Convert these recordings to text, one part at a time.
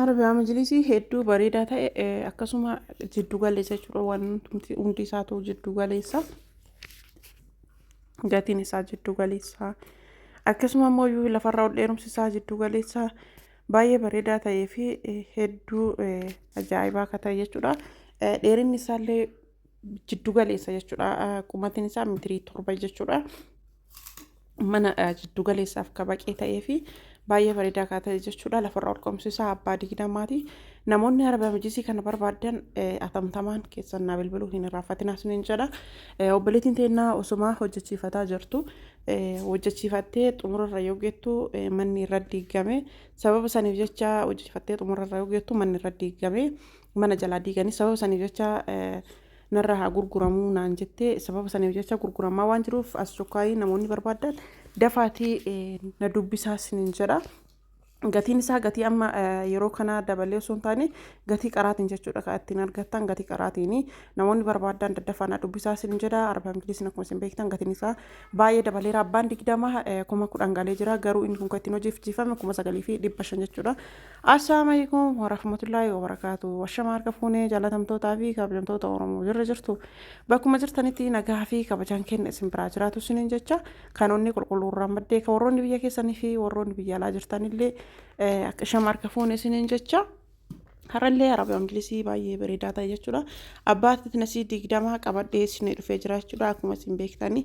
Arabiyaa majlisii hedduu bareedaa ta'e, akkasuma jiddu galeessa jechuudha. Waan hundi isaatu jiddu galeessa. Gatiin isaa jiddu galeessa. Akkasuma immoo lafarraa ol dheerumsi isaa jiddu galeessa, baay'ee bareedaa ta'ee fi hedduu ajaa'ibaa akka ta'e jechuudha. Dheerinni isaallee jiddu galeessa jechuudha. Qumatiin isaa mitirii 7 jechuudha. Mana jiddu galeessaaf kabaqee ta'ee fi baay'ee bareedaa akka ta'e jechuudha. Lafarraa ol ka'umsi isaa abbaa 20ti. Namoonni Arabiyaa majlisii kana barbaadan atamtamaan keessan naa bilbiluu hin irraanfatinaa isiniin jedha. Obboleettiin teennaa osuma hojjechiifataa jirtu, hojjechiifattee xumurarra yoo geettu manni irra diigame. Sababa saniif jecha hojjechiifattee xumurarra yoo geettu manni irra diigame, mana jalaa diiganii, sababa saniif jecha narra haa gurguramuu naan jettee, sababa saniif jecha gurguramaa waan jiruuf as chokkaayii namoonni barbaadan dafaatii na dubbisaa isiniin jedha. Gatiin isaa gatii amma yeroo kana dabalee osoo hin taane gatii qaraatiin jechuudha, kan ittiin argattan gatii qaraatiin. Namoonni barbaadan daddafaa na dubbisaa isin jedha. Arabaa Ingiliziin akkuma isin beektan gatiin isaa baay'ee dabaleera. Abbaan 20 10,000 galee jira, garuu inni kun kan ittiin hojjechiifame 9,500 jechuudha. Assalaamu alaikum warahmatullaahi wabarakaatu. Washama harka fuunee, jaalatamtootaa fi kabajamtoota Oromoo jirra jirtu. Bakkuma jirtanitti nagaa fi kabajaan kenna isin biraa jiraatu isiniin jecha, kan onni qulqulluu irraa maddee, kan warroonni biyya keessanii fi warroonni biyya alaa jirtanillee akka shama harka fuune isiniin jecha. Har'allee Arabiyaa Ingilizii baay'ee bareedaa ta'e jechuudha. Abbaa thicknessii 20 qabadhee isinii dhufee jira jechuudha. Akkuma isin beektani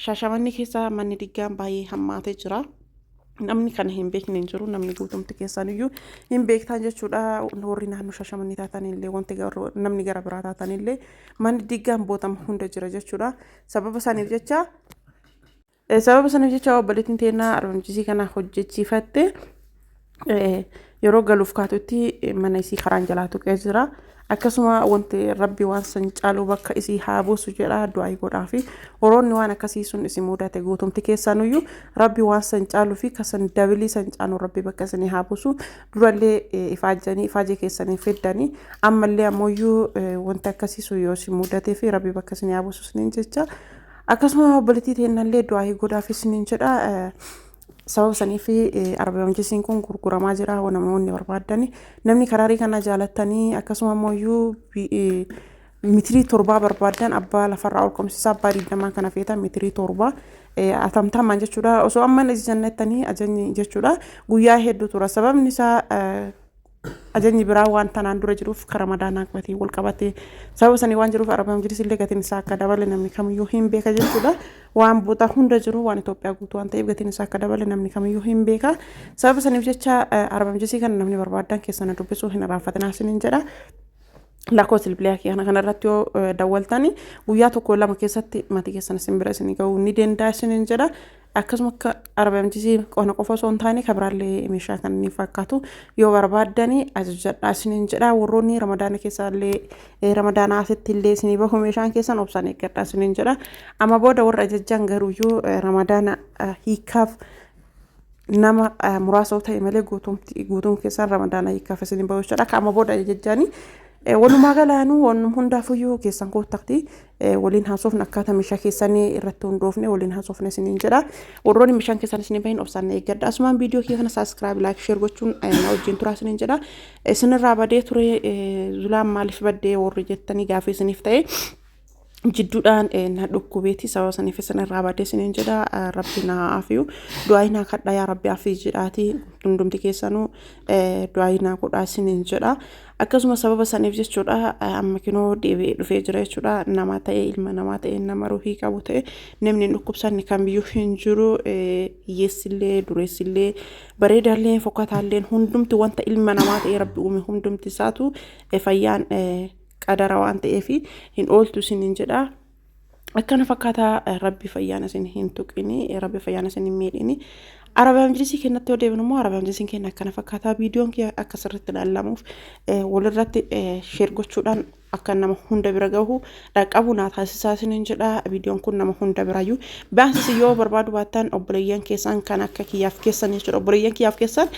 Shaashamanni keessa manni diggaan baay'ee hammaatee jira. Namni kana hin beekne hin jiru, namni guutumti keessan iyyuu hin beektan jechuudha. Warri naannoo Shaashamannii taatan illee, wanti namni gara biraa taatan illee, manni diggaan bootama hunda jira jechuudha. Sababa saniif jecha obboleettiin teennaa argamsiisii kana hojjechiifatte yeroo galuuf kaatutti mana isii karaan jalaa tuqee jira. Akkasuma wanti Rabbi waan san caalu bakka isii haa buusu jedha, du'aa godhaa fi warroonni waan akkasii sun isin mudate guutumti keessanuyyuu Rabbi waan san caaluu fi kasan dabilii san caalu Rabbi bakka isinii haa buusu. Durallee ifaajjanii ifaajee keessanii fiddanii, ammallee ammoyyuu wanti akkasii sun yoo isin mudatee fi Rabbi bakka isinii haa buusu isiniin jecha. Akkasuma obboleettii teennallee du'aa godhaaf isiniin jedha. Sababa sanii fi Arabiyaa majlisiin kun gurguramaa jira. Namoonni barbaadani, namni karaarii kana jaalattanii, akkasuma ammoo mitirii 7 barbaadan, abbaa lafarraa ol komsiisa abbaa 20 kana feetan, mitirii 7 atamtamaan jechuudha. Osoo amma ajajannettanii ajajni jechuudha guyyaa hedduu tura. Sababni isaa ajajni biraa waan tanaan dura jiruuf, karaa ramadaanaa qabatee wal qabatee sababa sanii waan jiruuf, Arabiyaa majlis illee gatiin isaa akka dabale namni kamiyyuu hin beeka jechuudha. Waan buuta hunda jiru, waan Itoophiyaa guutuu waan ta'eef, gatiin isaa akka dabale namni kamiyyuu hin beeka. Sababa saniif jecha Arabiyaa majlisii kana namni barbaadan keessana dubbisuu hin irraanfatinaa isiniin jedha. Lakkoofsa bilbilaa kana kanarratti yoo dawwaltani guyyaa tokko lama keessatti maatii keessan isin bira isin ga'uu ni danda'a isiniin jedha. Akkasuma akka Arabiyaa majlisii qona qofa osoo hin taane kabiraallee meeshaa kan inni fakkaatu yoo barbaaddani ajajadhaa isiniin jedha. Warroonni Ramadaana keessaallee, Ramadaana asitti illee isinii bahu meeshaan keessan, obsaan eeggadhaa isiniin jedha. Amma booda warra ajajjan garuuyyuu Ramadaana hiikkaaf nama muraasa ta'e malee guutuun keessan Ramadaana hiikkaaf isinii bahu jechuudha. Akka amma booda ajajjanii walumaa galaanuu wannum hundaafuyyuu keessan koottakti waliin haasofne, akkaataa meeshaa keessanii irratti hundoofne waliin haasofne isiniin jedha. Warroonni meeshaan keessan isinii bahin obsaan eeggadha. Asumaan viidiyoo kiyya kana subscribe, like, share gochuun na wajjin turaa isiniin jedha. Isinirraa badee ture, Zulaan maaliif baddee warri jettanii gaafii isiniif ta'e, jidduudhaan na dhukkubeeti, sababa saniif isinirraa badee isiniin jedha. Rabbi na afiyu, du'aa naa kadhaa, yaa Rabbi afii jedhaati, hundumti keessanuu du'aa naa godhaa isiniin jedha. Akkasuma sababa saniif jechuudha amma kinoo deebi'ee dhufee jira jechuudha. Nama ta'e, ilma namaa ta'e, nama ruhii qabu ta'e, namni hin dhukkubsanne kamiyyuu hin jiru. Hiyyeessillee, dureessillee, bareedaallee, fokkataallee, hundumti wanta ilma namaa ta'e Rabbi uume hundumti isaatu fayyaan qadara waan ta'eef hin ooltu isiniin jedha. Akkana fakkaataa, Rabbi fayyaan isin hin tuqini, Rabbi fayyaan isin hin miidhini. Arabiyaa majlisii kennatti yoo deebinu immoo, Arabiyaa majlisiin kenna akkana fakkaataa. Viidiyoon kiyya akka sirriitti ilaalamuuf walirratti share gochuudhaan akka nama hunda bira gahu dhaqqabu naa taasisaa isiniin jedha. Viidiyoon kun nama hunda biraayyuu baansisi yoo barbaadu baattan, obboleeyyan keessan kan akka kiyyaaf keessan jechuudha. Obboleeyyan kiyyaaf keessan,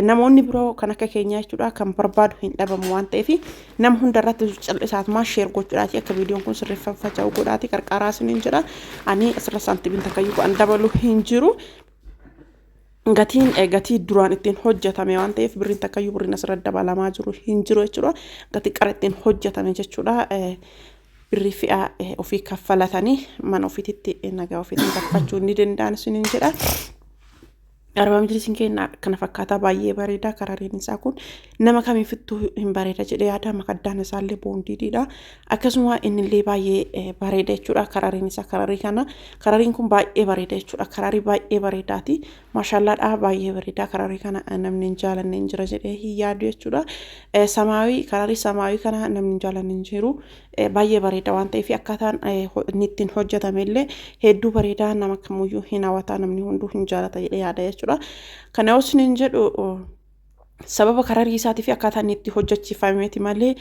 namoonni biroo kan akka keenyaa jechuudha, kan barbaadu hin dhabamu waan ta'eef, nama hunda irratti cal'isaatumaa share gochuudhaati akka viidiyoon kun sirreeffam faca'u godhaati qarqaaraa isiniin jedha. Ani asirra saantiimiin takkayyuu kan dabalu hin jiru. Gatiin gatii duraan ittiin hojjetame waan ta'eef birriin takkayyuu birriin asirra dabalamaa jiru hin jiru jechuudha. Gatii qara ittiin hojjetame jechuudha. Birrii fe'aa ofii kaffalatanii mana ofiititti nagaa ofiitiin galfachuu ni danda'an isiniin jedha. Arbaa majlisiin keenya kana fakkaataa baay'ee bareeda. Karariin isaa kun nama kamiifittuu hin bareeda jedhee yaada. Makaddaan isaallee boondiidha. Akkasuma innillee baay'ee bareeda jechuudha. Karariin isaa kararii kana karariin kun baay'ee bareeda jechuudha. Kararii baay'ee bareedaati. Maashaallaadha baay'ee bareeda. Kararii kana namni hin jaalanne hin jira jedhee hin yaadu jechuudha. Samaawii kararii samaawii kana namni hin jaalanne hin jiru. Baay'ee bareeda waan ta'eef akkaataan inni ittiin hojjetame illee hedduu bareedaa nama kamiyyuu hin hawwataa namni hunduu hin jaalata jedhee yaada jechuudha. Kana yoo isiniin jedhu sababa kararii isaatii fi akkaataa inni itti hojjechiifameeti malee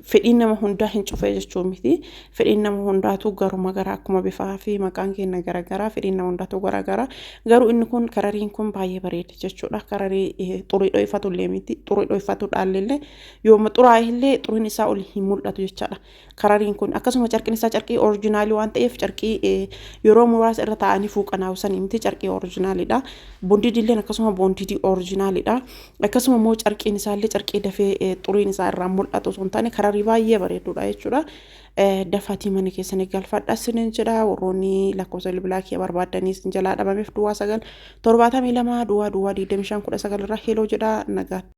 fedhiin nama hundaa hin cufee jechuu miti. Fedhiin nama hundaatu garuma gara akkuma bifaa fi maqaan keenya garagaraa fedhiin nama hundaatu garagaraa. Garuu inni kun karariin kun baay'ee bareeda jechuudha. Kararii xurii dho'ifatu illee miti. Xurii dho'ifatu dhaallee yooma xuraa'e illee xuriin isaa ol hin mul'atu jechaadha. Karariin kun akkasuma carqiin isaa carqii orijinaalii waan ta'eef carqii yeroo muraasa irra taa'anii fuuqanaa'u sanii miti carqii orijinaaliidha. Boondiidilleen akkasuma boondiidii orijinaaliidha. Akkasuma immoo carqiin isaallee carqii dafee xuriin isaa irraa mul'atu osoo hin taane kararii baay'ee bareedudha jechuudha. Dafaatii mana keessanii galfadha isiniin jedha warroonni lakkoofsa bilbilaa kee barbaaddanii isin jalaa dhabameef duwwaa 9 72 00 25 19 irra heloo jedha nagaatti.